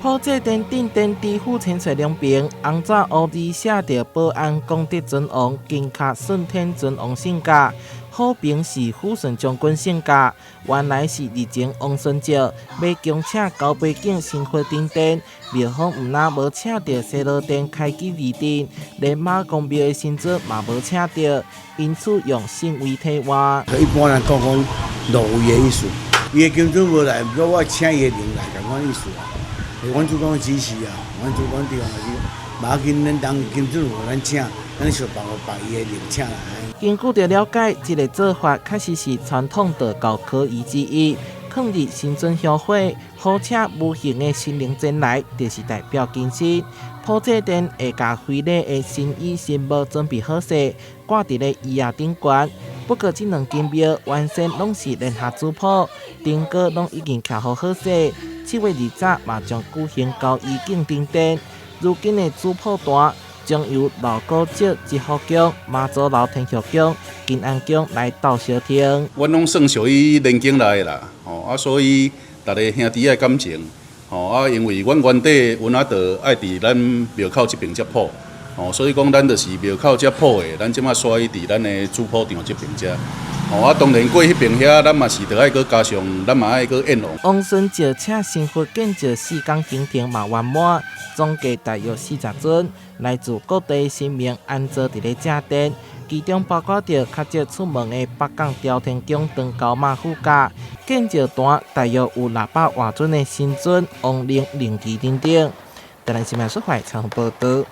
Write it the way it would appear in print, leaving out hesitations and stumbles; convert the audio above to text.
普濟殿頂殿知府清水兩邊，紅紙烏字寫著保安功德尊王、金卡順天尊王聖駕，好評是撫順將軍聖駕。原來是日前王順照欲恭請高背景神佛頂殿，廟方毋但無請著西螺殿開基二殿，連媽公廟的神尊嘛無請著，因此用聖位替換。一般人講講落位的意思，伊的金尊無來，毋過我請伊的靈來，仝款意思啊。阮主管指示啊，阮主管地方就是，無要緊，咱當金尊予咱請，咱想辦法把伊的靈請來。根據著了解，這个做法確實是傳統道教科儀之一。囥佇神尊香火，好請無形的神靈前來，就是代表謹慎。普濟殿會共非禮的神衣神帽準備好勢，掛佇咧椅仔頂懸。不過，這兩間廟原先攏是聯合主普，燈光攏已經徛好好勢。7月2十嘛將舉行交衣敬頂殿。如今的主普壇將由老古蹟積福宮、媽祖樓天后宮、金安宮來鬥相挺。阮攏算屬於蓮宮內的啦，吼啊，所以逐个兄弟仔感情，吼啊，因為阮原底阮仔就愛佇咱廟口這邊遮普，吼，所以講咱就是廟口遮普的，咱這馬徙佇咱的主普場這邊遮。吼啊，當然過彼邊遐，咱嘛是著愛閣加上，咱嘛愛閣宴王。王順照請神佛建醮4工行程嘛圓滿，總計大約40尊，來自各地神明安坐佇咧正殿，其中包括著較少出門的北港朝天宮長高媽護駕，建醮壇大約有600外尊的神尊、亡靈、靈乩等等。台南新聞說懷採訪報導。